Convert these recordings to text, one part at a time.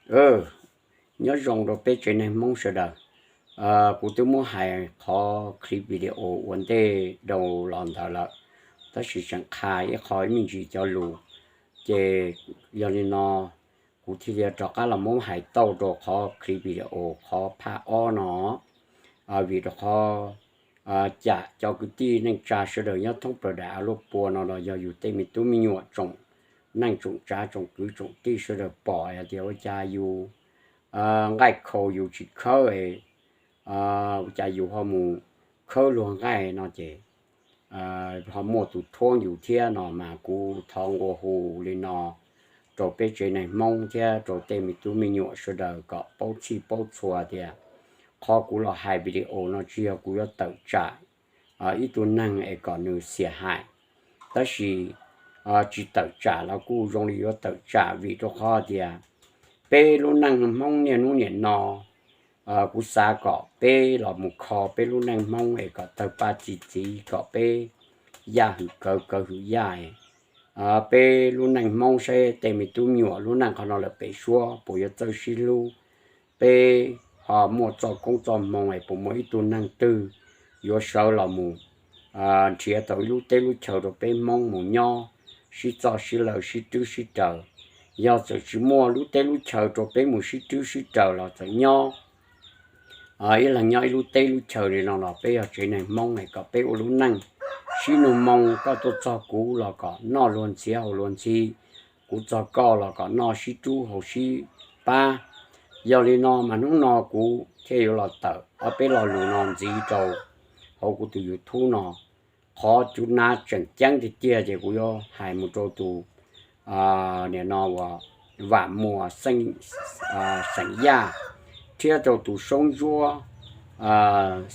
Nyob zoo rau peb tsev neeg Hmoob sawv daws. Kuv twb muab hais qhov clip video ua ntej dhau los ntawd lawm, tab sis tseem qha ib qho ib me ntsis cov lus, ces yog li no kuv thiaj li rov qab los muab hais tau rau qhov clip video qhov phaj ob no. Vim rau qhov cam cov kwv tij neej tsa sawv daws nyob thoob plaws daim av luaj pua no los yog yus tej me tub me nyuam tsoom neej tsoom tsav tsoom kwv tsoom tij sawv daws pom hais tias ua cas yus nqaij khau yus tsis khawb, ua cas yus ho mus khawb luag nqaij no ces ho muaj tus thuab yus thiab no mas kuv thov nqua hu li no rau peb tsev neeg Hmoob thiab rau tej me tub me nyuam sawv daws kom paub txhij paub txhua tias qhov kuv los hais video no tsis yog kuv yuav tawm tsam ib tug neeg es kom nws xiam hais, tab sis tsis tawm tsam los kuj zoo li yuav tawm tsam vim rau qhov tias peb lub neej Hmoob niaj hnub niam no, kuv xav kom peb los mus kho peb lub neej Hmoob es kom tawg paj txi txiv kom peb yaj hwm kawv kawv hwm yaj. Peb lub neej Hmoob saib tej me tub me nyuam lub neej qhov no lawm pem suab puas yuav txawj sib hlub, peb ho muaj txoj koob txoj hmoo es puas muaj ib tug neeg twg yuav sawv los mus nrhiav tau ib lub teb lub chaw rau peb Hmoob mus nyob sib txoj sib law sib rwb sib raws. Yog txawm tsis muaj lub teb lub chaw rau peb mus sib rwb sib raws los txawm nyob ib leeg nyob ib lub teb lub chaw li no los peb yog tsev neeg Hmoob es kom peb ua lub neej sib nug moo, koj tuaj txog kuv los kom noj luag ntxhiav haus luag ntxhi, kuv txog koj los kom noj sib rub haus sib pab. Yog li no mas hnub no kuv thiaj yuav los tawm ob peb lo lus no ntxiv rau hauv kuv tus YouTube no. Qhov cov nav tseem ceeb tiag tiag ces kuv yuav hais mus rau tus nim no uas Vam Muas xeem Yaj thiab rau tus Soob Ntsuab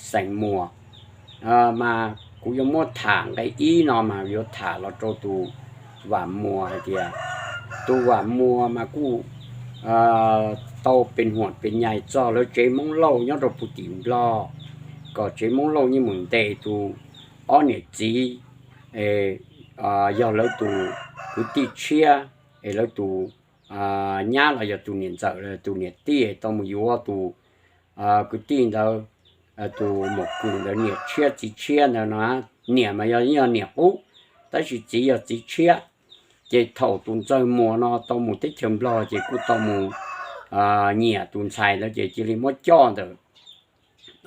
xeem Muas. Mas kuv yuav muab tham nqe ib no mas yuav tham los rau tus Vam Muas hais tias tus Vam Muas mas kuj tau pes huam pes nyais txog lawv tsev Hmoob Lauj nyob rau puv tim Nplog, kom tsev Hmoob Lauj yeej mus ntes tus ob niam txiv, yog lawv tus kwv tij tshiab, es lawv tus nyab los yog tus niam ntxawm los tus niam tij tau mus yuav tus kwv tij ntawd, tus maum kws ntawd niam tshiab txiv tshiab ntawd no. Niam mas yog yog niam qub, tab sis txiv yog txiv tshiab. Ces thaum tus Ntxawg Muas no tau mus teb chaws Nplog ces kuj tau mus nyiam tus ntxhais ntawd ces cia li muab coj ntawm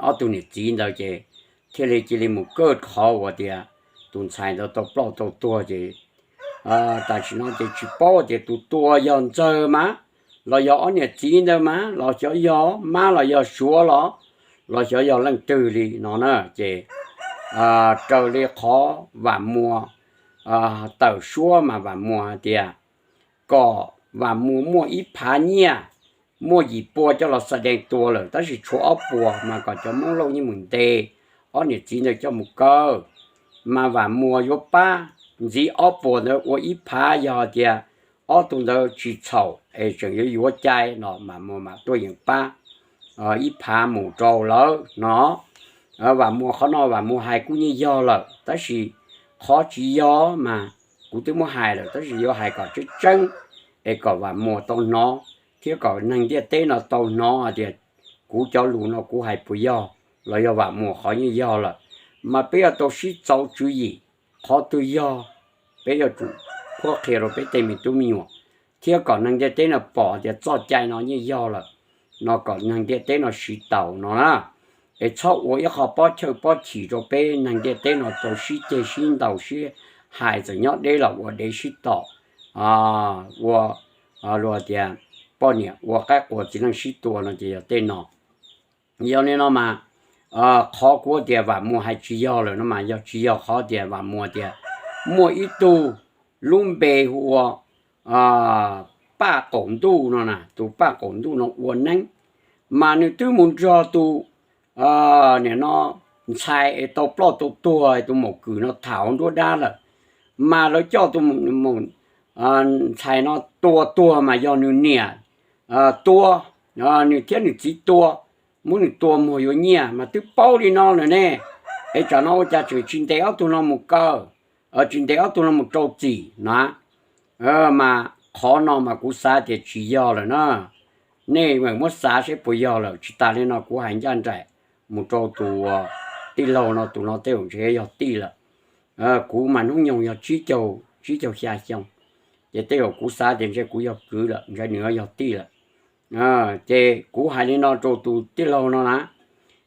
ob tug niam txiv ntawd ces thiaj li cia li mus kaj qhov uas tias tus ntxhais ntawd tau ploj tau tuag ces tam sim no ces tsis paub tias tus tua yog Ntxawg mas los yog ob niam txiv ntawd mas los xyov yog Mab los yog Suav los, los xyov yog leej twg li no na. Ces raws li qhov Vam Muas tawm suab mas Vam Muas hais tias kom Vam Muas muaj ib phav nyiaj, muaj yim pua coj los xa dee tua lawm tab sis tshuav ob puas mas kom cov Hmoob Lauj yeej mus ntes ob niam txiv ntawd coj mus kaw, mas Vam Muas yuav pab ntxiv ob puas ntawd ua ib phav. Yog tias ob tug ntawd tsis txhaum es tseem yuav yuav cai no Vam Muas mam tuaj yeem pab ib phav mus rau lawv no. Vam Muas qhov no Vam Muas hais kuj yeej yog lawm tab sis qhov tsis yog mas kuv twb muab hais lawm tab sis yuav hais kom tseeb tseeb es kom Vam Muas tau hnov thiab kom neeg ntiaj teb no tau hnov hais tias kuv cov lus no kuv hais puas yog los yog Vam Muas qhov yeej yog lawm. Mas peb yuav tau sib txaus tswv yim qhov twg yog, peb yuav tsum qhuab qhia rau peb tej me tub me nyuam thiab kom neeg ntiaj teb no pom tias txoj cai no yeej yog lawm no kom neeg ntiaj teb no siv taus no na. Es txhob ua ib qho pob chawj pob chim rau peb neeg ntiaj teb no tau sib ceg sib ntaus sib hais, txawm nyob deb los ua dev sib tom, ua luag tias poj niam ua qaib qua txiv neej sib tua no ces yog tej no. Yog li no mas qhov kuv tias Vam Muas hais tsis yog lawm no mas yog tsis yog qhov tias Vam Muas tias muaj ib tug lub npe hu ua Paj Qaum Ntuj no na, tus Paj Qaum Ntuj no ua neeb, mas nws twb mus nrog tus nim no ntxhais es tau ploj tau tuag tus maum kws no tham hauv nruab dab lawm, mas lawv coj tus ntxhais no tua tuag mas yog nws niam tua, nws thiab nws txiv tua, muab nws tua muag yuav nyiaj mas twb paub li no lawm ne. Es tsam no ua cas tseem tsis ntes ob tug no mus kaw, tsis ntes ob tug no mus rau txim na? Mas qhov no mas kuv xav tias tsis yog lawm na. Nej muab xav seb puas yog lawm. Tsis tas li no kuv hais ncaj nraim mus rau tus tij laug no, tus no tej zaum ntshe yog tij lawm. Kuv mas hnub nyoog yog tsib caug, tsib caug xya xyoo, ces tej zaum kuv xav tias ntshe kuv yog kwv lawm, ntshe nws yog tij lawm. Ces kuv hais li no rau tus tij laug no na,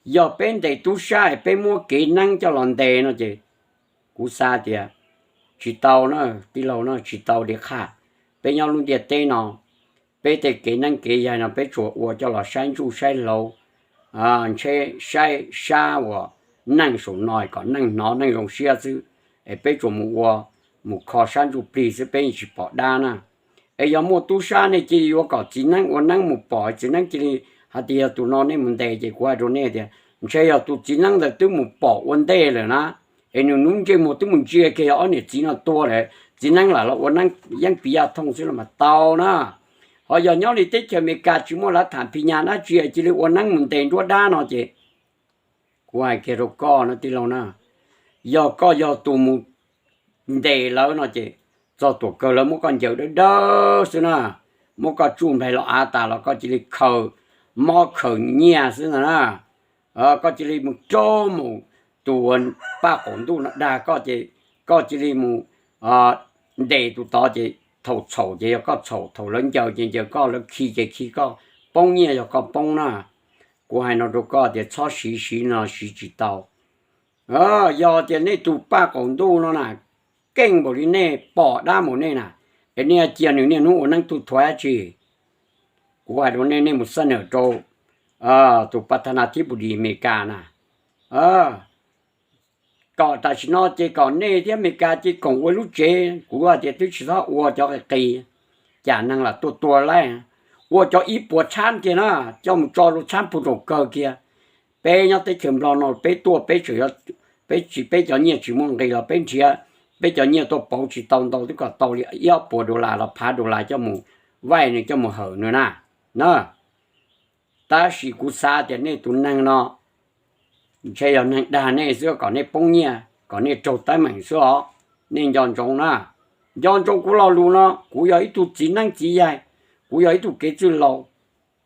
yog peb ntes tub sab es peb muab kev neeb coj los ntes no ces kuv xav tias tsis tau na, tij laug no, tsis tau li qhaj. Peb nyob lub ntiaj teb no, peb tej kev neeb kev yaig no peb tsuas ua coj los saib ntsuj saib hlau, ntshe saib sab uas neej saum no kom neej hnov neej zoo siab xwb, es peb tsuas mus ua, mus kho sab ntsuj plig xwb, peb yeej tsis pom dab na. Es yog muaj tub sab nej cia li yuav kom txiv neeb ua neeb mus pom, txiv neeb cia li hais tias yog tus no nej mus ntes, ces kuv hais rau nej tias ntshe yog tus txiv neeb ntawd twb mus pom ua ntej lawm na, es nws lub ntsej muag twb mus ntsia kiag yog ob niam txiv no tua lawm, txiv neeb lam los ua neeb yeeb piv yaj thooj xwb los mas tau na. Ho yog nyob li teb chaws Amelikas tsis muaj lav tham phis nyas dab tsi cia li ua neeb mus ntes nruab dab no ces kuv hais kiag rau koj no tij laug na, yog koj yog tus mus ntes lawv no ces txog tuam kawg lawv muab koj ncaws dawb dawb xwb na, muab koj tsuj nplaig los av tas los koj cia li khaws mob khaws nyiaj xwb ntag na. Koj cia li mus raug mus tus paj qaum ntuj no dag koj ces koj cia li mus ntes tus tod ces thaum txhaum ces yog koj txhaum, thaum lawv ncaws ces ncaws koj, lawv khi ces khi koj, poob nyiaj yog koj poob na. Kuv hais no rau koj tias txhob siv, siv no siv tsis tau. Yog tias nej tus paj qaum ntuj no na keej npaum li nej pom dab npaum nej na, es nej cia nws niaj hnub ua neeb tuj thuav dab tsi? Kuv hais rau nej, nej mus xab nawm rau tus pas thas nas thib pus dis Amelikas na, kom tam sim no ces kom nej thiab Amelikas ces koom ua lub tsev, kuv hais tias twb tsis txhob ua cov qis qis, cas neeg lam tuaj tua laij, ua cov ib puas txhab kiag na, coj mus tso rau txhab puag nraum kawg kiag. Peb nyob teb chaws Nplog no peb tuaj peb tseem, peb tsis, peb cov nyiaj tsis muaj nqis los peb nrhiav, peb cov nyiaj tuaj pauv tsis tau ntau, twb kom tau li ib ob puas dollar los phav dollar coj mus vaij nws, coj mus hawm nws na. Na, tab sis kuv xav tias nej tus neeg no ntshe yog neeg dag nej xwb kom nej poob nyiaj, kom nej raug teeb meem xwb os. Nej nco ntsoov na, nco ntsoov kuv lo lus no, kuv yog ib tug txiv neeb txiv yaig, kuv yog ib tug kev txwj laus,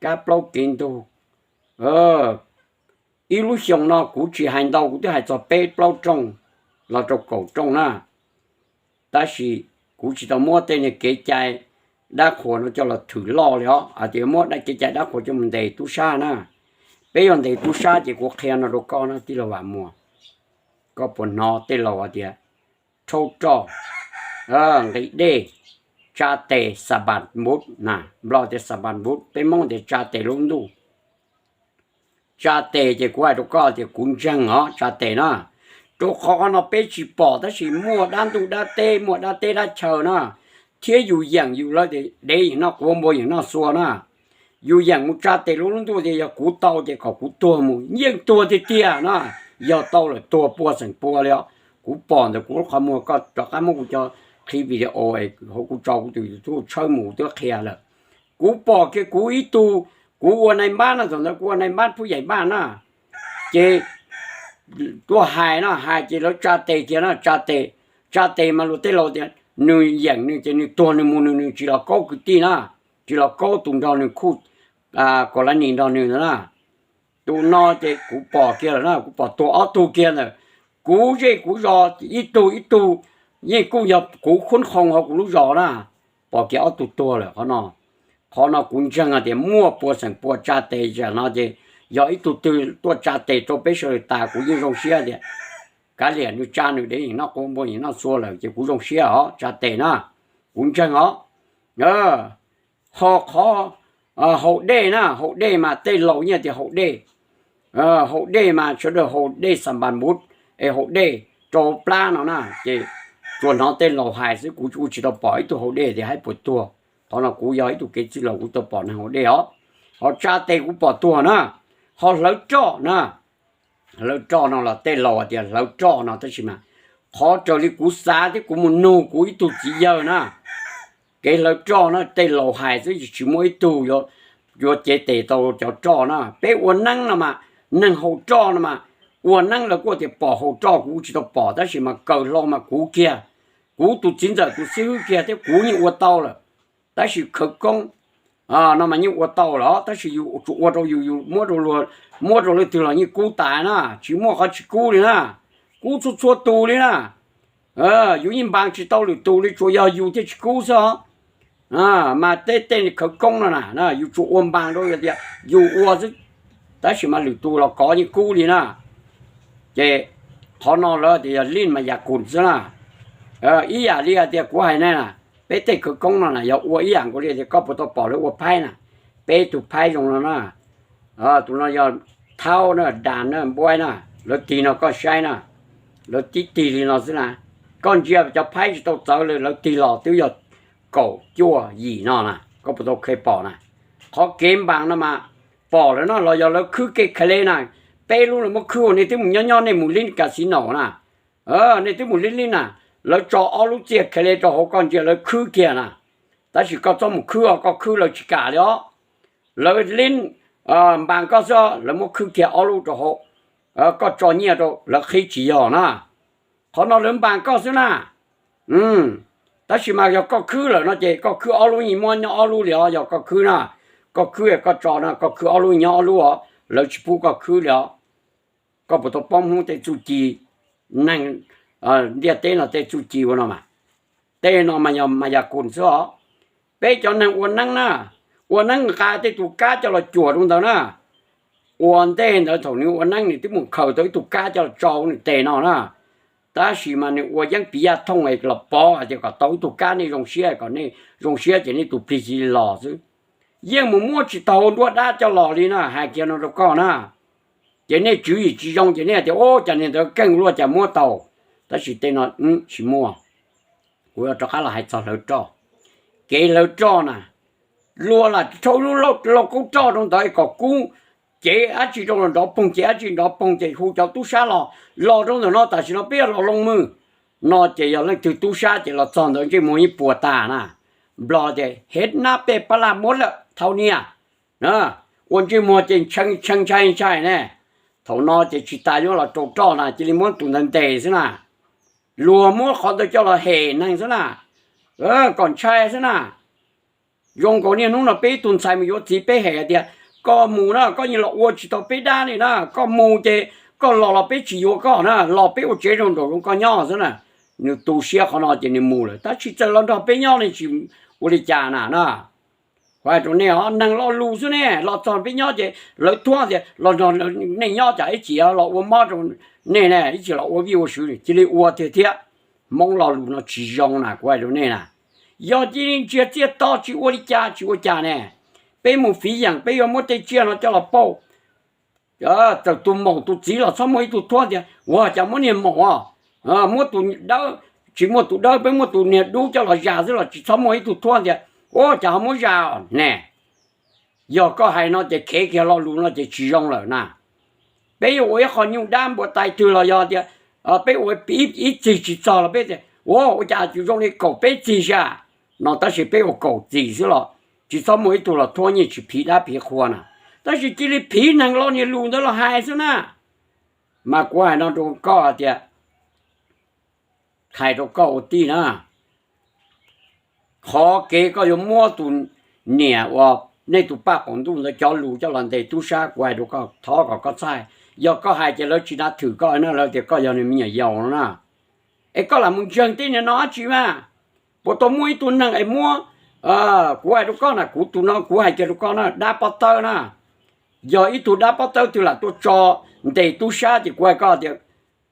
kab plaub kev ntug. Ib lub xyoos no kuv tsis hais ntau, kuv twb hais txog peb plaub rooj los rau kaum rooj na. Tab sis kuv tsis tau muab tej niag kev cai dab qhuas no coj los thwm loj li os, hais tias muab kev cai dab qhuas coj mus ntes tub sab na. Peb yuav ntes tub sab ces kuv qhia no rau koj na tij laug Vam Muas, koj puas hnov tej laus hais tias rhaub roj, nqis dej, tsa tes, xas npas npub na, Nplog tias xas npas npub, peb Hmoob tias tsa tes lub ntuj. Tsa tes ces kuv hais rau koj tias kuv ntseeg os, tsa tes na. Rau qhov no peb tsis pom tab sis muaj dab ntuj dab teb, muaj dab teb dab chaw na, thiab yus yeem yus lawv tias dev yeem noj quav npua yeem noj xua na. Yus yeem mus tsa tes lub lub ntuj tias yog kuv tau ces kom kuv tuag mus, yeej tuag tiag tiag na. Yog tau lawm tuag pua xeem pua li os. Kuv pom ntawm kuv lub qhov muag, koj rov qab muab kuv cov clip video hauv kuv tso kuv tus YouTube tshawb mus twb qhia lawm. Kuv pom kiag kuv ib tug, kuv ua nai npab no, thaum ntawd kuv ua nai npab phub yaim npab na, ces tuaj hais no, hais ces lawv tsa tes kiag na, tsa tes, tsa tes mas luag tej laus tias nws yeem nws ces nws tuag nws mus nws, nws tsis los kaub kwv tij na, tsis los kaub tus nrog nws khuj, kaus lab nis nrog nws ntawd na. Tus no ces kuv pom kiag lawm na, kuv pom tuag ob tug kiag ntawm kuv zej kuv zos ib tug ib tug, yeej kuj yog kuv khub qhoo hauv kuv lub zos na, pom kiag ob tug tuag lawm qhov no. Qhov no kuv ntseeg hais tias muaj pua xeem pua tsa tes tam no ces yog ib tug twg tuaj tsa tes rau peb sawv daws tas kuv yeej zoo siab tias kav liam nws tsa nws dev yeem noj quav npua yeem noj xua lawm ces kuv zoo siab os, tsa tes na, kuv ntseeg os. Ho qhov haus dej na, haus dej mas tej laus yeej tias haus dej, haus dej mas sawv daws haus dej xas npas npub es haus dej rau plab no na, ces tsuas hnov tej laus hais xwb, kuv kuj tsis tau pom ib tug haus dej tias haib puas tuag. Qhov no kuv yog ib tug kev txwj laus kuv tau pom neeg haus dej os. Ho tsa tes kuv pom tuag na, ho hlawv roj na, hlawv roj no los tej laus tias hlawv roj no tab sis mas qhov raws li kuv xav thiab kuv mus nug kuv ib tug txiv yawg na, kev hlawv roj na tej laus hais xwb tsis muaj ib tug yuav cev tes tau cov roj na. Peb ua neeb no mas, neeg haus roj no mas, ua neeb lawv kuj tias pom haus roj, kuv tsis tau pom tab sis mas kawm hlo mas kuv kiag, kuv tus txiv ntxawm tus xib hwb kiag thiab kuv yeej ua tau lawm. Tab sis khawv koob no mas yeej ua tau lawm, tab sis yus tsuas ua rau yus, yus muab rau leej twg los yeej kub tas na, tsis muaj qhov tsis kub li na, kub txhua txhua tus li na. Yus yeej npas tsis tau lwm tus li, tsuas yog yus thiaj tsis kub xwb os. Mas tej tej khawv koob no na, yus tsuas ua npas rau tias yus ua xwb, tab sis mas lwm tus los kov yeej kub li na. Ces qhov no lawv tias yog lij mas yam kus xwb na. Ib yam li hais tias kuv hais ne, peb tej khawv koob no na yog ua ib yam nkaus li tias koj puas tau pom lawv ua phaib na, peb tus phaib zoo no na, tus no yog thaub na, das na, npuaib na, lawv tig no koj saib na, lawv tib tig li no xwb na. Koj ntsia cov phaib tsis tau txawv li, lawv tig los twb yog kaum cuaj yim no na, koj puas tau kheev pom na. Qhov kev npas no mas pom lawm no los yog lawv khwb kev kheev li na, peb lub lawv muab khwb ua, nej twb mus nyob nyob nej mus lib casino na, nej twb mus lib lib na, lawv tso ob lub txiaj kheev li rau hauv koj ntsia lawv khwb kiag na. Tab sis koj txhob mus khwb os, koj khwb lawv tsis kam li os. Lawv lib npas koj xwb, lawv muab khwb kiag ob lub rau hauv, koj tso nyiaj rau lawv qhib tsis yog na. Qhov no lawv npas koj xwb na. Tab sis mas yog koj khwb lawm no ces koj khwb ob lub yeej muab nyob ob lub li os, yog koj khwb na. Koj khwb koj tso no, koj khwb ob lub nyob ob lub os, lawv tsis pub koj khwb li os. Koj puas tau paub Hmoob tej txuj ci, neeg ntiaj teb no tej txuj ci ua no mas, tej no mas yog mas yam kus xwb os. Peb cov neeg ua neeb na, ua neeb nqa tej tus kab coj los cuam rau ntawd na. Ua ntej ntawd thaum nws ua neeb nws twb mus khaws tau ib tug kab coj los tso nws tes no na. Tab sis mas nws ua yeeb piv yaj thooj los pov hais tias kom tau ib tug kab nej zoo siab, kom nej zoo siab ces nej tus plig cia li los xwb. Yeej mus muab tsis tau nruab dab coj los li na, hais kiag no rau koj na. Ces nej tswv yim tsis zoo ces nej hais tias, ub, cas niag ntawd keej luaj cas muab tau. Tab sis tej no tsis muaj. Kuv yuav rov qab los hais txog hlawv roj. Kev hlawv roj na, luag lam rhau lub lauj kaub roj rau ntawd kom kub, cev dab tsi rau los nrov poog, cev dab tsi nrov poog ces hu cov tub sab los, los rau ntawm no tam sim no peb yuav los loo mws. No ces yog leej twg tub sab ces los txog ntawd ntsej muag yeej puas tas na. Nplog tias hev nab pej pab laj muab lawm thau niag, ua ntsej muag ces tshee tshee ntshai ntshai ne. Thaum no ces tsis tas yuav los rau roj na, cia li muab tus ntawd ntes xwb na. Luag muab qhov ntawd coj los hem neeg xwb na, kom ntshai xwb na. Zoo nkaus niaj hnub no peb ib tug ntxhais mus yuav txiv peb hem tias, koj mus na koj yeej los ua tsis tau peb dab li na, koj mus ces koj los los peb tsis yuav koj na, los peb ua tsev zoo nraum zoov koj nyob xwb na. Nws tu siab qhov no ces nws mus lawm, tab sis txawm los nrog peb nyob ne tsis ua li cas na na. Kuv hais rau nej os, neeg lo lus xwb ne, los txog peb nyob ces lawv thuam tias los nrog nej nyob cas ib chim los ua mob rau nej ne, ib chim los ua vij ua sw, cia li ua tiag thiab. Hmoob lo lus no tsis zoo na, kuv hais rau nej na. Yog cia li ntsiag txiaj to tsis ua li cas tsis ua cas ne, peb mus fiv yeem peb yuav muab tej tsiaj no coj los pauj. Txawm tus maum tus txiv los txhob muaj ib tug thuam tias ua cas muab niag maum os, muab tus dawb, tsis muaj tus dawb peb muab tus niag dub coj los zas xwb los tsis txhob muaj ib tug thuam tias ua cas ho muab zas ne. Yog koj hais no ces khev kiag lo lus no ces tsis zoo lawm na. Peb yuav ua ib qho nyuj dab npua tais twg los yog tias peb ua ib txig tsis txog los peb tias ua ua cas tsis zoo li kaum peb txig zas no, tab sis peb ua kaum txig xwb los tsis txhob muaj ib tug los thuam nyiaj tsis phiv dab phiv qhua na. Tab sis cia li phiv neeg lo niag lus ntawd los hais xwb na. Mas kuv hais no rau koj tias, hais rau koj ua tij na, qhov kev koj yuav muab tus niam uas nej tus paj qaum ntuj ntawd cov lus coj los ntes tub sab, kuv hais rau koj thov kom koj txhawj. Yog koj hais ces lawv tsis nav thwm koj na, lawv tias koj yog nws me nyuam yaus no na. Es koj lam mus ntseeg tej niag no dab tsi mas? Puas tau muaj ib tug neeg es muab, kuv hais rau koj na, kuv tus no kuv hais kiag rau koj na, dab pob tawb na, yog ib tug dab pob tawb twg lam tuaj tso ntes tub sab ces kuv hais koj tias,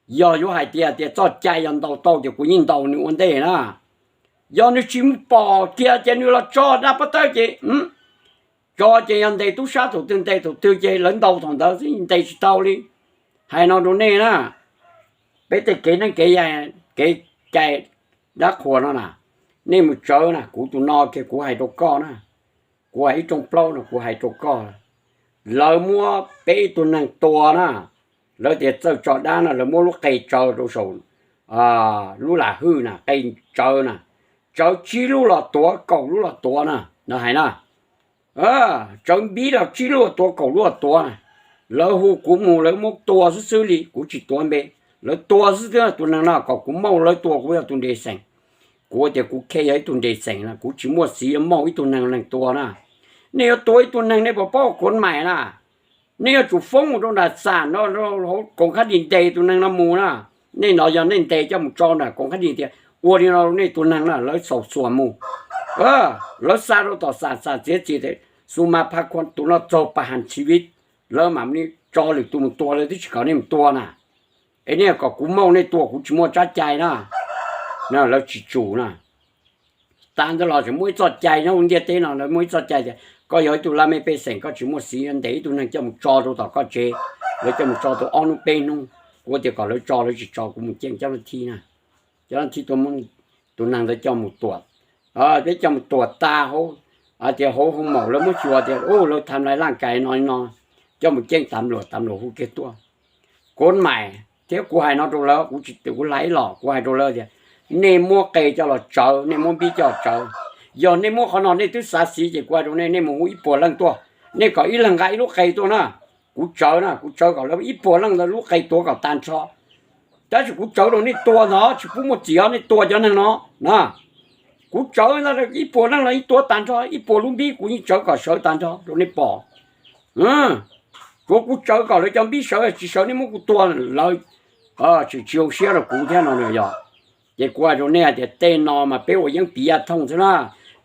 yog yuav hais tias tias txoj cai yog ntaus tau ces kuv yeej ntaus nws ua ntej na. Yog nws tsis pom kiag ces nws los tso dab pob tawb ces, tso ces yog ntes tub sab thaum twg ntes thaum twg ces lawv ntaus thaum ntawd xwb, ntes tsis tau li. Hais no rau nej na, peb tej kev neeb kev yaig kev cai dab qhuas no na, nej mus tsawv na, kuv tus no kiag kuv hais rau koj na, kuv hais ib rooj plaub no kuv hais rau koj, lawv muab peb ib tug neeg tua na, lawv tias txawj tso dab no, lawv muab lub qe tsawv rau saum lub lam hwj na, qe tsawv na, tsawv tsib lub los tuav, kaum lub los tuav na, lawv hais na. Tsawv npib los tsib lub tuav, kaum lub los tuav na. Lawv hu kuv mus, lawv muab tua xwb xwb li, kuv tsis tuav npe. Lawv tua xwb xwb, tus neeg no kom kuv mauj lawv tua kuv yog tus nres xeem. Kuv tias kuv khe yog ib tug nres xeem na, kuv tsis muaj xiv yuav mauj ib tug neeg neeg tua na. Nej yuav tua ib tug neeg nej puas paub kuv maim na? Nej yuav tsum foob mus rau nram xam no, hauv koom khab dis ntes tus neeg no mus na. Nej no yog nej ntes coj mus tso nram koom khab dis tias ua li no nej tus neeg na, lawv xaus xuas mus. Lawv xa rau tom xam, xam txiav txim tias xu ma pha khua tus no txaug pas has chiv viv, lawv mam li tso lwm tus mus tua, lawv twb tsis kom nej mus tua na. Es nej kom kuv mooj nej tua kuv tsis muaj tsab cai na. Lawv tsis tsum na. Tas ntawd los tseem muaj ib txoj cai nyob hauv ntiaj teb no, lawv muaj ib txoj cai tias koj yog ib tug laj mej pej xeem koj tsis muaj xiv yuav ntes ib tug neeg coj mus tso rau tom koj tsev, lawv coj mus tso tau ob hnub peb hnub, kuv tias kom lawv tso, lawv tsis tso kuv mus ceeb cov laj thib na. Cov laj thib tuaj muab tus neeg ntawd coj mus tuam, peb coj mus tuam tas hauv, hais tias hauv hoo maum lawv muab xyuas tias lawv tham lais laj kais no no, coj mus ceeb tav luam, tav luam hu kiag tuaj. Kuv maim thiab kuv hais no rau lawv, kuv tsis, kuv hais ib los kuv hais rau lawv tias nej muab qe coj los tsawv, nej muab npib coj los tsawv. Yog nej muab qhov no nej twb xav xiv ces kuv hais rau nej, nej mus hu ib puas leej tuaj, nej kom ib leeg nqa ib lub qe tuaj na. Kuv tsawv na, kuv tsawv kom lawv ib puas leej ntawd lub qe tuav kom tag nrho. Tab sis kuv tsawv rau nej tua ntag, tsis pub muaj txim os, nej tua cov neeg no na. Kuv tsawv ntag, ib puas leej los yeej tuav tag nrho, ib puas lub npib kuv yeej tsawv kom sawv tag nrho rau nej pom. Tsuav kuv tsawv kom lawv cov npib sawv tsis sawv nej muab kuv tua, lawv tseem tsis zoo siab rau kuv thiab no na yog. Ces kuv hais rau nej hais tias tej no mas peb ua yeeb piv yaj thooj xwb na.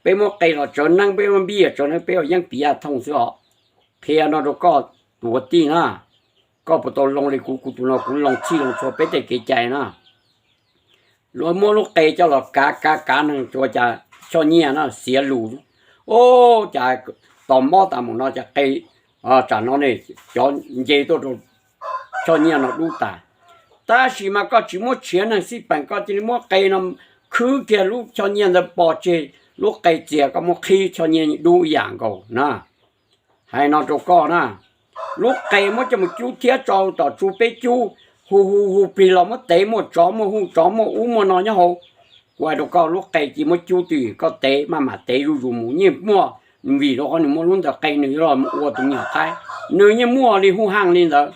Peb muab qe los tsawv neeb, peb muab npib los tsawv neeb, peb ua yeeb piv yaj thooj xwb os. Qhia no rau koj tus ua tij na, koj puas tau loo li kuv, kuv tus no kuv loo txhij loo txhua peb tej kev cai na. Luag muab lub qe coj los kav kav kav neeg, ua cas Choj Nyiaj no xiav lus, ua cas tos mob tas mus no cas qe tsam no ne, cov nce tuaj rau Choj Nyiaj no dub tas. Tab sis mas koj tsis muab tshiav neeg xij peem, koj cia li muab qe no khwb kiag lub Choj Nyiaj ntawd pov tseg, lub qe txias koj muab qhib Choj Nyiaj dub ib yam nkaus na. Hais no rau koj na, lub qe muab coj mus cub thiab tso tom tsu peb cub, hu hu hu plig los muab tev, muaj tsov muaj huj tsov muaj ub muaj no nyob hauv. Kuv hais rau koj, lub qe cia muab cub twg koj tev maj mam tev zuj zus mus, yeej muaj, vim rau qhov nws muaj lub ntawd qe nws yuav los mus ua tus me nyuam qaib, nws yeej muaj li huj haj li ntawd.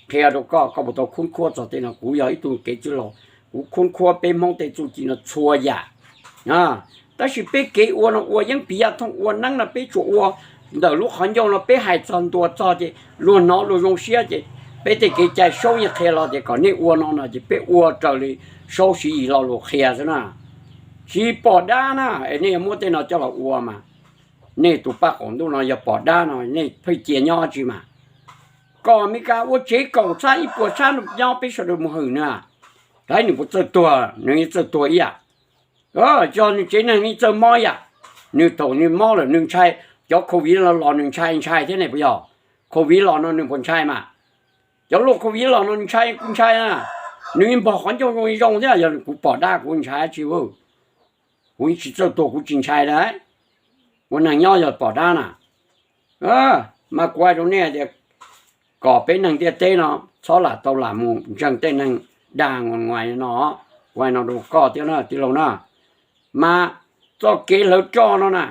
Qhia rau koj, koj puas tau khub khuab txog tej no? Kuv yog ib tug kev txwj laus, kuv khub khuab peb Hmoob tej txuj ci no txhua yam. Tab sis peb kev ua no ua yeeb piv yaj thooj, ua neeb no peb tsuas ua ntawm lub qhov ncauj no, peb hais txog ntua txog ces luag hnov luag zoo siab ces peb tej kev cai Saub yeej qhia los tias kom nej ua no no ces peb ua raws li Saub Siv Yis lo lus qhia xwb na. Tsis pom dab na es nej yuav muab tej no coj los ua mas, nej tus paj qaum ntuj no yog pom dab no nej pheej cia nyob tsi mas. Kom Amelikas ua tsev kaum txhab ib puas txhab nyob peb sawv daws mus hwm nws. Saib nws puas txawj tuag, nws yeej txawj tuag ib yam. Yog nws tsev neeg yeej txawj mob ib yam. Nws thaum nws mob lawm nws ntshai, cov covid los los nws ntshai, ntshai thiab ne puas yog? Covid los no nws puas ntshai mas? Cov luaj covid los no nws ntshai, kuv ntshai na. Nws yeej npog qhov ncauj zoo zoo thiab, yog kuv pom dab kuv ntshai tsi? Kuv yeej tsis txawj tuag kuv tsis ntshai lawm. Ua neeg nyob yog pom dab na. Mas kuv hais rau nej tias kom peb neeg ntiaj teb no txhob lam tau lam mus ntseeg tej neeg dag nguas nguas no. Kuv hais no rau koj thiab na tij laug na. Mas txoj kev hlawv roj no na,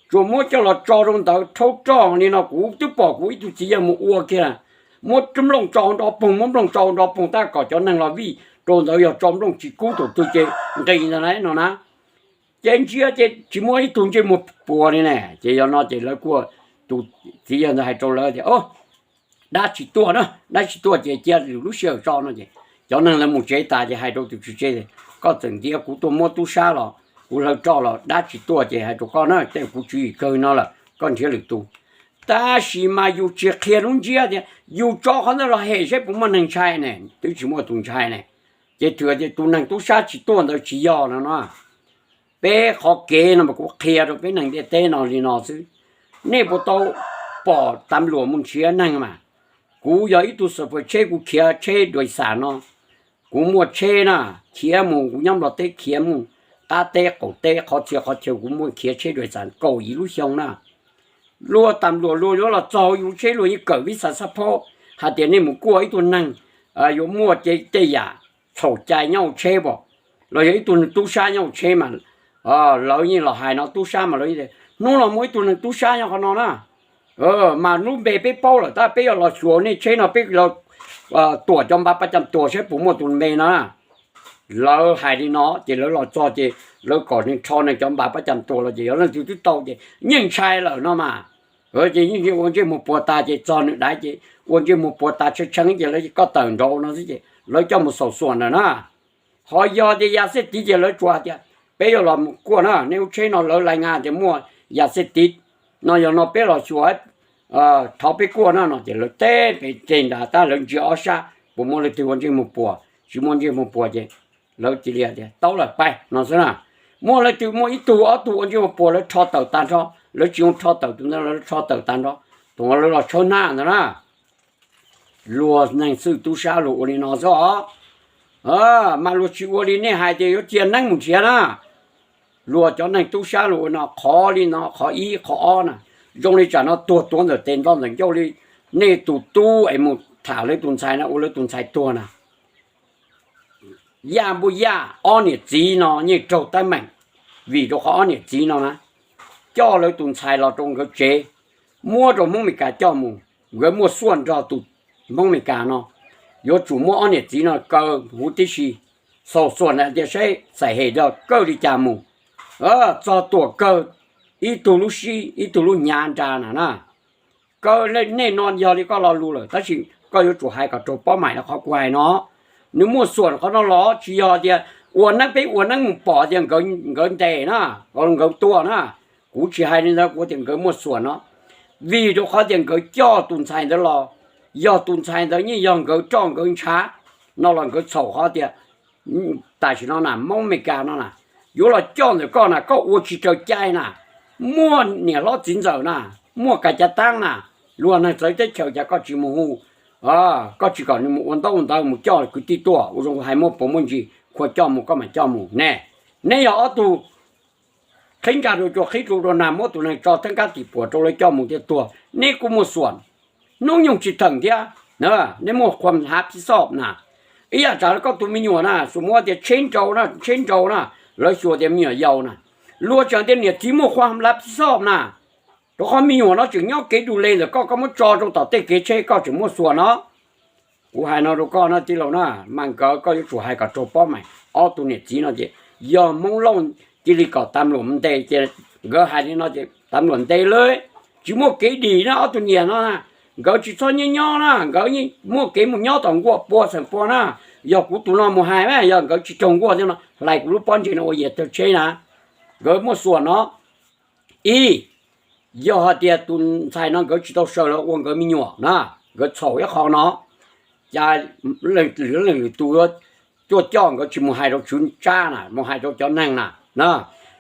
tsuas muab coj los tso rau ntawd rhaub roj li no, kuv twb pom kuv ib tug txiv yawg mus ua kiag, muab nplooj tso nrov poog, muab nplooj tso nrov poog tab kom cov neeg los vij rau ntawd, yog tso nplooj tsis kub tus twg ces nqis ntawd na no na. Ces ntsia ces tsis muaj ib tug ntsej muag puas li ne. Ces yog no ces lawv kuj, tus txiv yawg ntawd hais rau lawv tias, dab tsis tuaj na, dab tsis tuaj ces cia lwm lub sij hawm tso no ces cov neeg lawv mus tsev tas ces hais rau tus tswv tsev, koj txawm ntiav kuv tuaj muab tub sab los kuv hlawv roj los dab tsis tuaj ces hais rau koj na, tej kuv tswv yim kawg no lawm koj nrhiav lwm tus. Tab sis mas yus tsis qhia lub ntsiab tias yus tso qhov ntawd los hem saib puas muaj neeg ntshai ne, twb tsis muaj tus ntshai ne. Ces twb tias tus neeg tub sab tsis tuaj ntawd tsis yog no no. Peb qhov kev no mas kuv qhia rau peb neeg ntiaj teb no li no xwb. Nej puas tau pom tam luam mus nrhiav neeg mas? Kuv yog ib tug xav fawm tsheb, kuv khiav tsheb dua xam no. Kuv muaj tsheb na, khiav mus, kuv nyob Nplog teb khiav mus qab teb qaum teb qhov txhia qhov chaw, kuv muaj khiav tsheb dua xam kaum yim lub xyoo na. Luag tam luam luag yuav los txog yus tsheb luag yeej kawm vij xav xab phob hais tias nej mus kuaj ib tug neeg yuav muaj tej yam txhaum cai nyob hauv tsheb pom, los yog ib tug tub sab nyob hauv tsheb mas lawv yeej los hais no tub sab mas lawv, hnub no muaj ib tug neeg tub sab nyob qhov no na. Mas lub npe peb paub lawm, tab peb yuav los xyuas nej tsheb no peb los tuam cov npav pab cam tuas saib puas muaj tus npe no. Lawv hais li no ces lawv los txog ces lawv kom neeg rho neeg cov npav pab cam tuas los ces yog leej twg twb tau ces yeej ntshai lawm no mas. Ces yeej ua ntsej muag puas tas ces txog nws daiv ces ua ntsej muag puas tas tshee tshee ces lawv koj tawm nraud no xwb ces lawv coj mus xaus xuam ntawm na. Ho yog tias yam xej tiv ces lawv tsuas hais tias peb yuav los kuaj na, nej lub tsheb no lawv lais nga tias muaj yam xej tiv no, yog no peb los xyuas, thov peb kuaj na no ces lawv teb pem teg nrad tab lawv ntsia ob sab puas muaj leej twg ua ntsej muag puas, tsis muaj ntsej muag puas ces lawv cia li tias tau lawm pais no xwb na. Muaj leej twg muaj ib tug ob tug ua ntsej muag puas lawv rho tawm tag nrho, lawv tsis zoo rho tawm tus ntawd, lawv rho tawm tag nrho, thaum lawv los tshawb hnab ntawd na. Luag neeg xwb tub sab luag ua li no xwb os. Mas luag tsis ua li nej hais tias yuav cia neeb mus nrhiav na. Luag cov neeg tub sab luag ua no, qhov li no qhov ib qhov ob na, zoo li tsam no tuag tuav ntawm tes ntoj ntawm ncauj li nej tus tub es mus tham lawv tus ntxhais no ua lawv tus ntxhais tuag na. Yaj npuj yaj ob niam txiv no yeej raug teeb meem, vim rau qhov ob niam txiv no na coj lawv tus ntxhais los rau nkawd tsev, muab rau Hmoob Meskas coj mus, nkawd muaj xuaj nrog tus Hmoob Meskas no, yuav tsum muab ob niam txiv no kaw huv tib si, xaus xuam na tias saib xaim hem yog kawg li cas mus, txog tuam kawg ib tug lub sib ib tug lub hnyav nra na na. Kaw nej no yog li koj lo lus lawm tab sis koj yuav tsum hais kom raug pob maim rau qhov kuv hais no. Nws muaj xuam qhov no los tsis yog tias ua neeb peb ua neeb mus pom tias nkawd ntes na, nkawd tua na. Kuv tsis hais li ntawd, kuv tias nkawd muaj xuam no. Vim rau qhov tias nkawd coj tus ntxhais ntawd los, yog tus ntxhais ntawd yeej yog nkawd roj nkawd ntshav no los nkawd txhaum qhov tias tam sim no na Hmoob Meskas no na yuav los coj ntawm koj na koj ua tsis raws cai na. Muaj niam hlob txiv ntxawm na, muaj kav cav taab na, luag neeg txawv teb chaws cas koj tsis mus hu, koj tsis kom nws mus ua ntaub ua ntawv mus coj kwv tij tuaj ua zoo hais muaj puas muaj ntsis khua coj mus koj mam coj mus ne. Neb yog ob tug qhib ntsaj rau cua qhib rau rau nag muab tus neeg tso thawb kab tim puam rau lawv coj mus thiaj tuag, neb kuj muaj xuam. Hnub nyoog tsis theem thiab, neb muaj qhua hlav phij xoj na. Ib yam tsam koj tus me nyuam na xus muab tias tsheb nrau na, tsheb nrau na, lawv xyuas tias me nyuam yaus na. Luag tseem tias niam txiv muaj qhua hlav phij xoj na, rau qhov me nyuam no tseem nyob kev du le ntawm koj, koj muab tso rau tom tej kev tsheb koj tseem muaj xuam no. Kuv hais no rau koj na tij laug na, mas nkawd koj yuav tsum hais kom raug pob maim. Ob tug niam txiv no ces yog Hmoob Lauj cia li kom tam luam ntes ces nkawd hais li no ces tam luam ntes lawm, tsis muaj kev dim na ob tug niam no na. Nkawd tsis txhob nyob nyob na, nkawd muaj kev mus nyob tom nkuaj pua xeem pua na. Yog kuv tus no mus hais mas yog nkawd tsis raug nkuaj thiab no hlais kuv lub pob ntseg no ua yias tawg tsheb na. Nkawd muaj xuam no. Ib, yog hais tias tus ntxhais no nkawd tsis tau sawv los ua nkawd me nyuam na, nkawd txhaum ib qho no, cas leej twg leej twg tus tuaj coj nkawd tsis mus hais rau tswv tsab na, mus hais rau cov neeg na.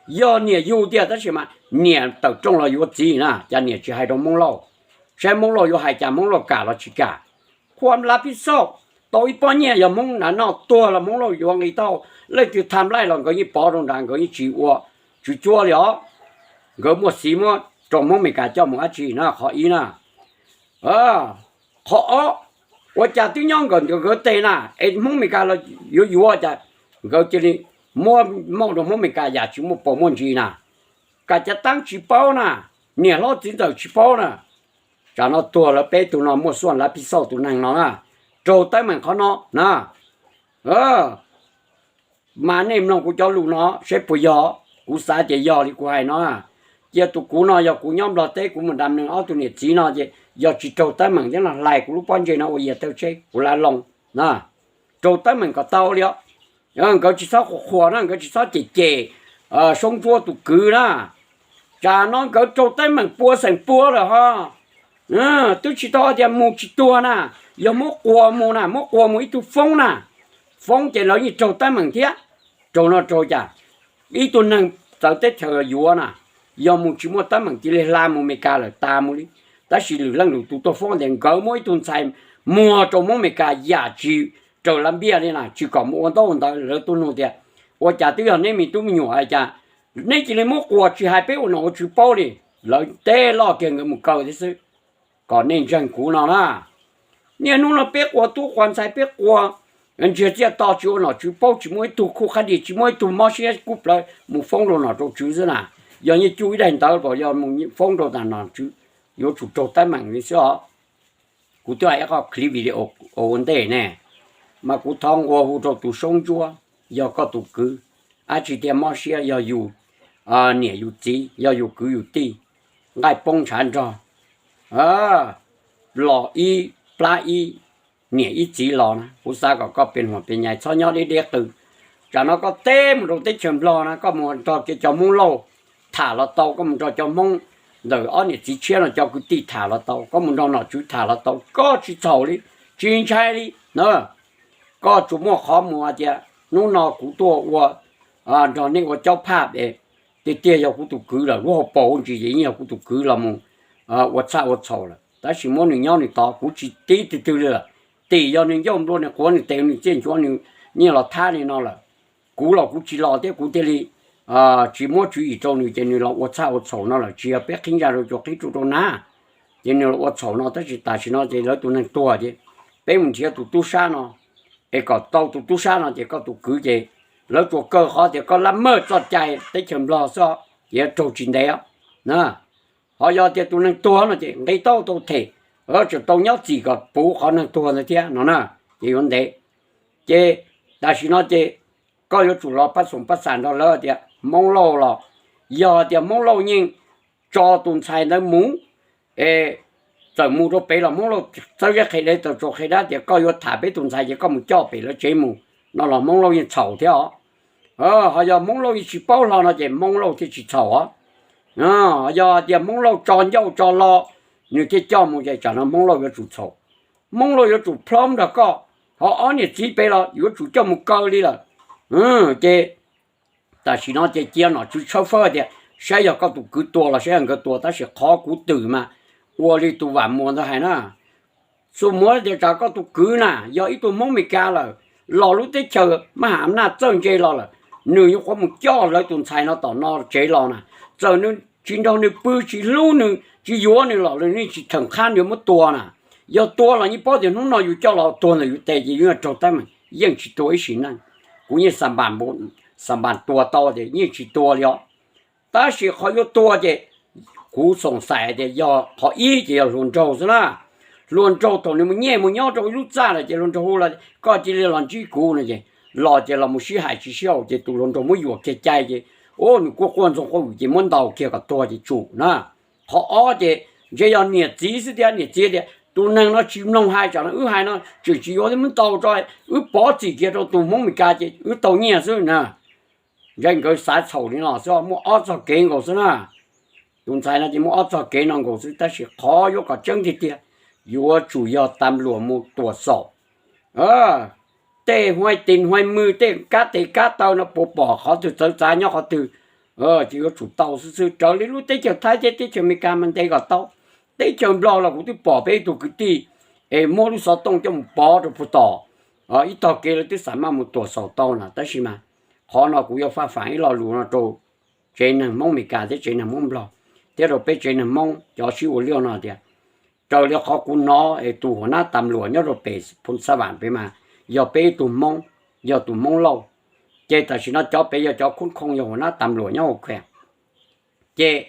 Yog niam yug tiag tab sis mas niam tawm rooj los yuav txiv na, cas niam tsis hais rau Hmoob Lauj, saib Hmoob Lauj yuav hais cas, Hmoob Lauj kam los tsis kam. Qhua hlav phij xoj, tau ib pob nyiaj yog Hmoob na noj tuag los Hmoob Lauj yuav nqi tau, leej twg tham laij los nkawd yeej pov rau nrad, nkawd yeej tsis ua tswv cuab li os. Nkawd muaj xiv muab rau Hmoob Meskas coj mus dab tsi na, qhov ib na. Qhov ob, ua cas twb nyob nkawd nkawd teg na, es Hmoob Meskas los yuav yuav cas nkawd cia li muab mauj rau Hmoob Meskas yam tsis muaj puas muaj ntsis na. Kam cav taab tsis paub na, niam hlob txiv ntxawm tsis paub na. Tsam no tuag lawv peb tug no muaj xuaj hlav phij xoj tus neeg no na, raug teeb meem qhov no na. Mas nej mloog kuv cov lus no saib puas yog, kuv xav tias yog li kuv hais no. Cia tus kuv no yog kuv nyob Nplog teb kuv mus nram neeg ob tug niam txiv no ces yog tsis raug teeb meem thiab no hlais kuv lub pob ntseg no ua yias tawg tsheb kuv lav loo na. Raug teeb meem kom tau li os. Nkawd tsis txhob qhuas qhuas na, nkawd tsis txhob cem cem Soob Ntsuab tus kwv na. Tsam no nkawd raug teeb meem pua xeem pua lawm ho. Twb tsis tau tias mus tsis tuag na, yog muab quas mus na, muab quas mus ib tug foob na, foob ces lawv yeej raug teeb meem thiab. Raug no raug cas, ib tug neeg txawv teb chaws yuav na, yog mus tsis muaj teeb meem cia li hla mus Meskas lawm tas mus li. Tab sis lwm leej lwm tus tuaj foob tias nkawd muab ib tug ntxhais muag rau Hmoob Meskas yam tsis raws lav npiaj li na, tsis kom mus ua ntaub ua ntawv. Lawv tuaj nug tias ua cas twb yog neb me tub me nyuam cas neb cia li muab quas tsis hais peb ua nom ua tswv paub li. Lawv teb loj kiag nkawd mus kaw thiab xwb. Kom nej ntseeg kuv no na, niaj hnub no peb quas tub quas ntxhais, peb quas ntsiag txiaj to tsis ua nom tswv paub, tsis muaj ib tug khuj qhab dis, tsis muaj ib tug mob siab kub plawv mus foob rau nom rau tswv xwb na. Yog yeej cuj ib daim ntawv los yog mus foob rau tas nom tswv, yuav tsum raug teeb meem li xwb os. Kuv twb hais ib qho clip video ua ntej ne, mas kuv thov nqua hu rau tus Soob Ntsuab, yog koj tus kwv, dab tsi tiag mob siab yog yus niam yus txiv, yog yus kwv yus tij, nqaij poob ntshav nrog, los ib plab ib, niam ib txiv los na, kuv xav kom koj pes huam pes nyais txhob nyob deb deb qw. Tsam no koj teb mus rau teb chaws Nplog na, koj mus nrog kiag cov Hmoob Lauj tham los tau, koj mus nrog cov Hmoob ntawm ob niam txiv tshiab no cov kwv tij tham los tau, koj mus nrog nom tswv tham los tau, koj tsis txhaum li, tsis ntshai li na. Koj tsuas muaj qhov mus hais tias hnub no kuv tuaj ua, nrog nej ua caub phaj es tiag tiag yog kuv tus kwv lawm, lub hauv paus ua ntsis ces yeej yog kuv tus kwv los mus ua txhaj ua txhaum lawm. Tab sis muab nws nyob nws tod, kuv tsis tib twg twg li lawm. Tim yog nws ncauj nplua nws quav nws tes nws txiaj ncuav nws nyiaj los thab li no lawm, kuv los kuv tsis los thiab kuv thiaj li tsis muab tswv yim rau nws ces nws los ua txhaj ua txhaum no lawm. Tsis yog peb qhib ntsa rau cua qhib tsuj rau nab, ces nws los ua txhaum no. Tab sis tam sim no ces lawv tus neeg tuag ces peb mus nrhiav tus tub sab no es kom tau tus tub sab no ces koj tus kwv ces lawv tsuas kaw qhov tias koj lab maj txoj cai teb chaws Nplog xwb ces yuav raug tsis ntev na. Ho yog tias tus neeg tuag no ces nqi tau tau them, tseem tau nyob txim kom puv qhov neeg tuag ntawd thiab no na, ces yuav ntev. Ces tam sim no ces koj yuav tsum los pab xoom pab xam nrog lawv tias Hmoob Lauj los, yog tias Hmoob Lauj yeej tso tus ntxhais ntawd mus es txawm mus rau pem los Hmoob Lauj txawb zeb qhia dev txawm tsaus qhia dab tias koj yuav tham peb tus ntxhais ces koj mus coj pem lawv tsev mus no los Hmoob Lauj yeej txhaum thiab os. Ho yog Hmoob Lauj yeej tsis paub hlo no ces Hmoob Lauj thiaj tsis txhaum os. Yog tias Hmoob Lauj tso ncauj tso lo, nws thiaj coj mus ces tsam no Hmoob Lauj yuav tsum txhaum. Hmoob Lauj yuav tsum plhob nrog koj, ho ob niam txiv pem los yuav tsum coj mus kaw li lawm. Ces tam sim no ces cia nom tswv tshawb fawb tias saib yog koj tus kwv tua los saib yog nkawd tua, tab sis qhov kuv twm mas ua li tus Vam Muas ntawd hais na. Xus muav tias tsam koj tus kwv na yog ib tug Hmoob Meskas lawm, los lub teb chaws maj ham naj txawj ntse los lawm, nws nyuam qhuav mus coj lawv tus ntxhais no tom no tsev los na, txawm nws tsis nrog nws pw tsis hlub nws tsis yuav nws los lawm nws tsis theem qhab nws muab tua na. Yog tua los yeej paub tias hnub no yus coj los tuag ntawm yus tes ces yus yuav raug teeb meem, yeej tsis tua ib sim neej. Kuv yeej xa npas tua tau tias yeej tsis tua li os. Tab sis qhov yuav tua ces kuv xoom xais tias yog qhov ib ces yog hluas nraug xwb na. Hluas nraug thaum nws mus nyij mus nyob rau ib lub txaj lawm ces hluas nraug hu los koj cia li los ntsib kuv no ces los ces los mus sib hais tsis sib haum ces tus hluas nraug muab yuam kiag cai ces, u, nws kuj quaj ntxoog quaj vwm ces muab ntaus kiag kom tuag ces tsum na. Qhov ob ces ntshe yog niam txiv xwb thiab, niam txiv tias tus neeg no tsis mloog hais, tsam no wb hais no tseem tsis yuav thiab muab ntaus tso, wb pov txim kiag rau tus Hmoob Meskas ces wb tau nyiaj xwb na. Ntshe nkawd xav txhaum li no xwb, muaj ob txoj kev nkaus xwb na. Tus ntxhais no ces muaj ob txoj kev no nkaus xwb, tab sis qhov yuav kom tseeb tiag tiag yuav tsum yog tas luam mus tuam xaum tej huaib tis huaib mws, tej kab tes kab taw no puas pom qhov twg txawv txav nyob qhov twg, ces yuav tsum tau xwb xwb. Raws li lub teb chaws Thaib thiab teb chaws Amelikas mas ntes kom tau. Teb chaws Nplog los kuv twb pom peb ib tug kwv tij es muab lub xov tooj coj mus pov rau puag tom ib tog kev, lawv twb xav maj mus tuam xaum tau na. Tab sis mas qhov no kuv yuav faj fam ib lo lus no rau tsev neeg Hmoob Amelikas thiab tsev neeg Hmoob Nplog thiab rau peb tsev neeg Hmoob cov sib ua liaj no tias, raws li qhov kuv hnov es tus huam nab tas luam nyob rau pem Phu Xa Vam pem mas yog peb ib tug Hmoob, yog tus Hmoob Lauj. Ces tam sim no cov pem yog cov khoob khoo, yog huam nab tas luam nyob Hua Khees. Ces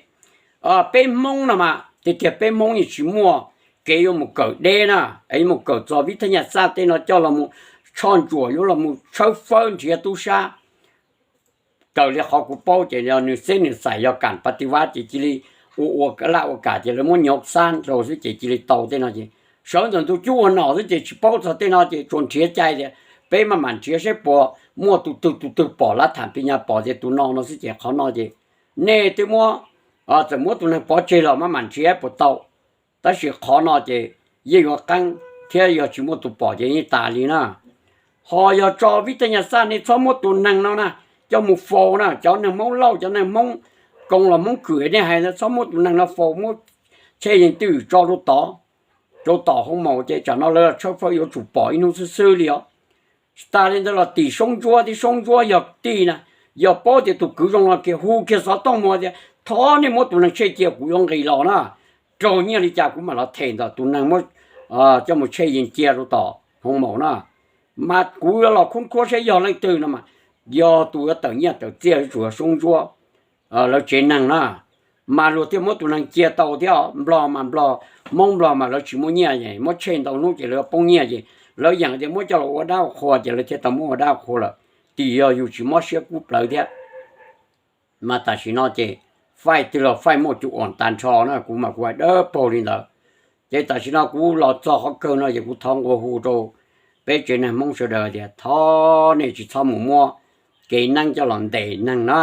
peb Hmoob no mas tiag tiag peb Hmoob yeej tsis muaj kev yuav mus kawm deb na, es yuav mus kawm txog vib thaj nyaj xaj tej no coj los mus tshoj ntsuam, yuav los mus tshawb fawb nrhiav tub sab. Raws li qhov kuv paub ces yog nws xeb nws xais yog kam pa ti vab ces cia li ua ua laj ua kam ces lawv muab nyob xab rau xwb ces cia li tau tej no ces sawv ntawm ntug cub ua nom xwb ces tsis paub txog tej no ces tsuas nrhiav cai tias peb maj mam nrhiav saib puas muaj tus twg tus twg pom lav tham pi nyas pom tias tus no no xwb ces qhov no ces nej twb muab, txawm muab tus neeg pov tseg los maj mam nrhiav puas tau. Tab sis qhov no ces yeej yuav qeeb thiab yog tsis muaj tus pom ces yeej tas li na. Ho yog tso vib thaj nyaj xaj nej txhob muab tus neeg no na coj mus faus na, cov neeg Hmoob Lauj cov neeg Hmoob Koos los Hmoob Kwm nej hais ntawd txhob muab tus neeg no faus, muab chej yeej twj ywm tso rau tod, rau tom hoo maum ces tsam no lawv tshawb fawb yuav tsum pom ib hnub xwb xwb li os. Tsis tas li ntawd los tim Soob Ntsuab thiab Soob Ntsuab yog tij na, yog paub tias tus kwv zoo no kiag hu kiag xov tooj mus tias thov nej muab tus neeg chej cia kuv yuav nqis los na, raug nyiaj li cas kuv mam los them ntawm tus neeg muab coj mus chej yeej cia rau tom hoo maum na. Mas kuv yuav los khub khuab saib yog leej twg no mas, yog tus yuav tawm nyiaj tawm txiaj yuav tsum yog Soob Ntsuab lawv tsev neeg na. Mas luag thiaj muab tus neeg cia tau thiab. Nplog mas Nplog, Hmoob Nplog mas lawv tsis muaj nyiaj, muab chej ntau hnub ces lawv poob nyiaj ces lawv yeem tias muab coj los ua dab ua qhua ces lawv thiaj tau muab ua dab ua qhua lawm. Tim yog yus tsis mob siab kub plawv thiab. Mas tam sim no ces faij twg los faij muaj cus uam tag nrho na, kuv mas kuv hais dawb paug li ntawd. Ces tam sim no kuv los txog qhov kawg no ces kuv thov nqua hu rau peb tsev neeg Hmoob sawv daws tias thov nej tsis txhob mus muab kev neeb coj los ntes neeg na.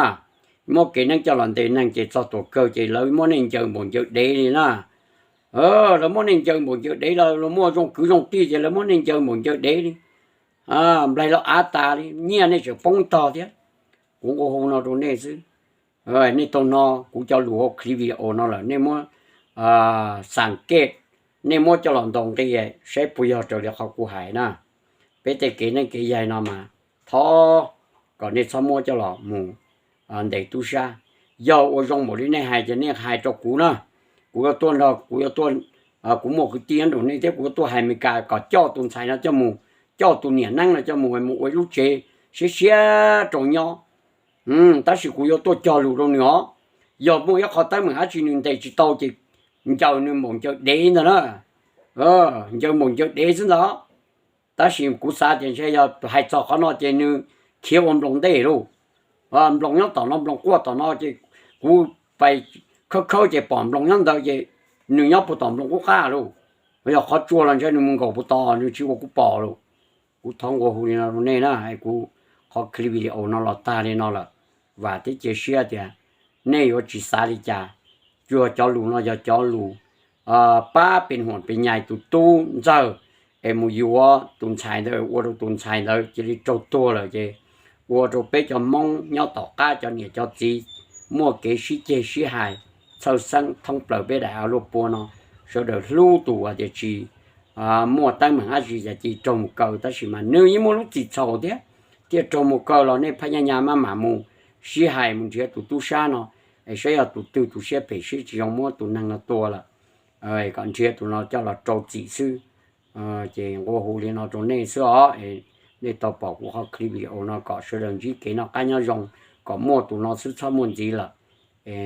Muab kev neeb coj los ntes neeg ces txog tuam kawg ces lawv muab nej ncaws npaum ncaws dev li na. Lawv muab nej ncaws npaum ncaws dev, lawv muaj zoo kwv zoo tij ces lawv muab nej ncaws npaum ncaws dev li. Nplaig los av tas li, nyiaj nej tseem poob tog thiab. Kuv nqua hu no rau nej xwb. Nej tau hnov kuv cov lus hauv clip video no lawm, nej muab xam kej, nej muab coj los ntaus nqi saib puas yog raws li qhov kuv hais na. Peb tej kev neeb kev yaig no mas thov kom nej txhob muab coj los mus ntes tub sab. Yog ua zoo npaum li nej hais ces nej hais rau kuv na. Kuv yuav tuaj nrog, kuv yuav tuaj, kuv muaj kwv tij nyob nraum nej thiab, kuv yuav tuaj hais Meskas kom coj tus ntxhais no coj mus, coj tus niam neeb no coj mus, mus ua ib lub tsev siab siab rau nyob. Tab sis kuv yuav tuaj cog lus rau nws os. Yog muaj ib qho teeb meem dab tsi nws ntes tsis tau ces ncaws nws npaum ncaws dev ntag na. Ncaws npaum ncaws dev xwb ntag. Tab sis kuv xav tias ntshe yog hais txog qhov no ces nws khiav ua nploos ntej lauj. Nploos nyob tom no, nploos quaj tom no ces kuv pais khawb khawb ces pom nploos nyob ntawd ces nws nyob puag tom nploos qub qab lauj. Yog qhov tsua los ntshe nws mus nkaum puag tod nws tsis ua kuv pom lauj. Kuv thov nqua hu li no rau nej na, kuv qhov clip video no los tag li no lawm. Vam thiab cia siab tias nej yuav tsis xav li cas. Tsuas cov lus no yog cov lus pab pes huam pes nyais tus tub ntxawg es mus yuav tus ntxhais ntawd, ua rau tus ntxhais ntawd cia li raug tuag lawm ces ua rau peb cov Hmoob nyob tom qab cov niam cov txiv muaj kev sib ceg sib hais txhawj xeeb thoob plaws peb daim av luaj pua no. Sawv daws hlub tus uas tias tsis muaj teeb meem dab tsi cas cia li raug mus kaw, tab sis mas nws yeej muaj lub txim txhaum thiab, thiaj raug mus kaw los nej phab nyaj nyaj maj mam mus sib hais mus nrhiav tus tub sab no, es saib yog tus twg tus siab phem siab tsis zoo muab tus neeg no tua lawm, kom nrhiav tus no coj los rau txim xwb. Ces nqua hu li no rau nej xwb os. Nej tau pom kuv qhov clip video no kom sawv daws ntsib kev noj qab nyob zoo, kom muaj tus no xwb txhob muaj ntxiv lawm.